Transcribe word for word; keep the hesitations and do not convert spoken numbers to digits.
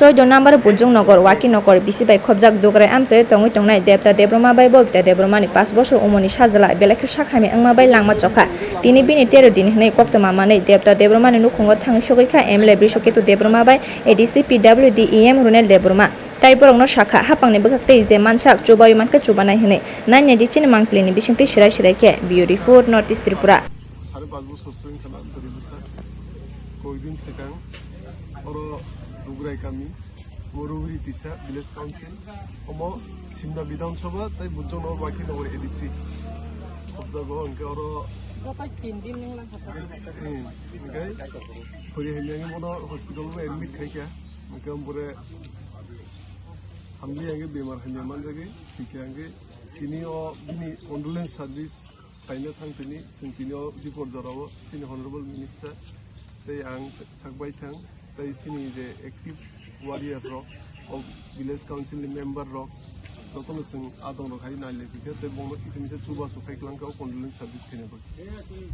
Choido number Bujung Nogor, Waki Nogor, bisi bai khobjak Dugrai amchaio tongwi tongnai Debda Debbarma bai Bobita Debbarmani pash bosor umorni sajla belai khe sak hamya wngma bai langma chokha. Tini bini tero din hwnwi koktwma manwi Debda Debbarmani nukhungo thangwi sogwi kha M L A Brishoketu Debbarma bai A D C P W D E M Runel Debbarma. Tai borokno sakha, hapangni bwkhak tei je mansak chubaui mankhe chubanai hwnwi. Nainai di chini mangpilini bisingtwi sirai sirai khe. Bureau Report, North East Tripura. Sare pach bosor se wngkha na bwrwi bwsa. Koidin swkang oro Dugrai kami, omo Rubri Tisa Village Council, omo Simna Bidhan Sabha tei Bujong Nogor Waki Nogor A D C. Khobjago hwnkhe oro Joto tin din nung lang kha. Hmm, hwnkhe phuri hamya wngwi bono hospital o admit khaikha. Hwnkhe omo pore hamli hwnkhe bemar hamya manjagwi thwikha hwnkhe tini o bini condolence service Kaina thang tini, chwng tini o Dipor jorao chini Honorable Minister tei ang sak bai thang tei chini je active warrior rok, o village council ni member rok, jotono chwng adong rok hai nai lai phikha tei bono kisa misa chubachu khai kwlangkha o condolence service khaina bagwi.